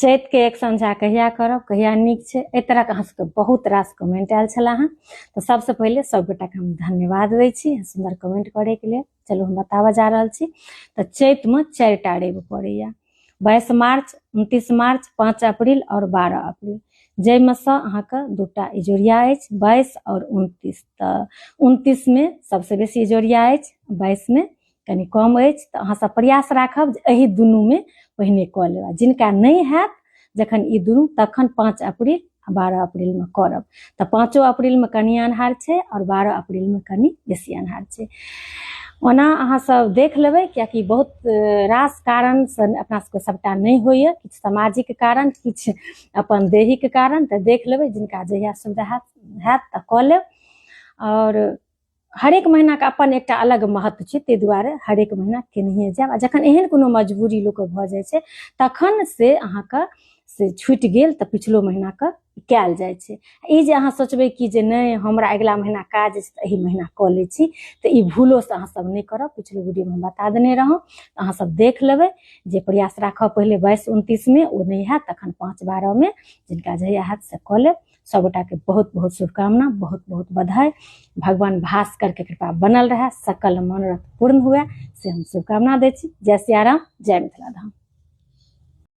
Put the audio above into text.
चैतके एक संझा कहिया करब, कहिया नीक छै, एहि तरहके अहाँ सबके बहुत रास कमेंट आयल छलै हँ। तऽ सबसँ पहिले सब गोटाके हम धन्यवाद दै छी सुन्दर कमेंट करैके लेल। चलू हम बताबऽ जा रहल छी। तऽ चैतमे 4टा रवि पड़ैया, 22 मार्च, 29 मार्च, 5 अप्रैल आओर 12 अप्रैल, जाहिमे सँ अहाँके 2टा इजोरिया अछि, 22 आओर 29। तऽ 29मे सबसँ बेसी इजोरिया अछि, 22मे कनि कम अछि। तऽ अहाँ सब प्रयास राखब जे एहि दुनूमे पहिने कऽ लेब, आ जिनका नहि हैत जखन ई दुनू, तखन 5 अप्रैल आ 12 अप्रैलमे करब। तऽ 5 अप्रैलमे कनि अन्हार छै आओर 12 अप्रैलमे कनि बेसी अन्हार छै। ओना अहाँ सब देख लेबै, कियाकि बहुत रास कारणसँ अपना सबके सबटा नहि होइए, किछु सामाजिक कारण, किछु अपन देहीके कारण। तऽ देख लेबै, जिनका जहिया सुविधा हैत तऽ कऽ लेब। आओर हरेक महीनाके अपन एकटा अलग महत्व छै, ताहि दुआरे हरेक महीना केनहिए जायब। आ जखन एहन कोनो मजबूरी लोकके भऽ जाइ छै तखन से अहाँके से छुटि गेल तऽ पिछलो महीनाके कयल जाइ छै। ई जे अहाँ सोचबै कि जे नहि हमरा अगिला महीना काज अछि तऽ एहि महीना कऽ लै छी, तऽ ई भूलोसँ अहाँ सब नहि करब। पिछलो वीडियोमे हम बता देने रहौं, अहाँ सब देख लेबै जे प्रयास राखब पहिले 22 29मे, ओ नहि हैत तखन 5 12मे, जिनका जहिया हैत से कऽ लेब। सब गोटाके बहुत बहुत शुभकामना, बहुत बहुत बधाई। भगवान भास्कर के कृपा बनल रहे, सकल मनोरथ पूर्ण हुए, से हम शुभकामना दै छी। जय सियाराम, जय मिथिला धाम।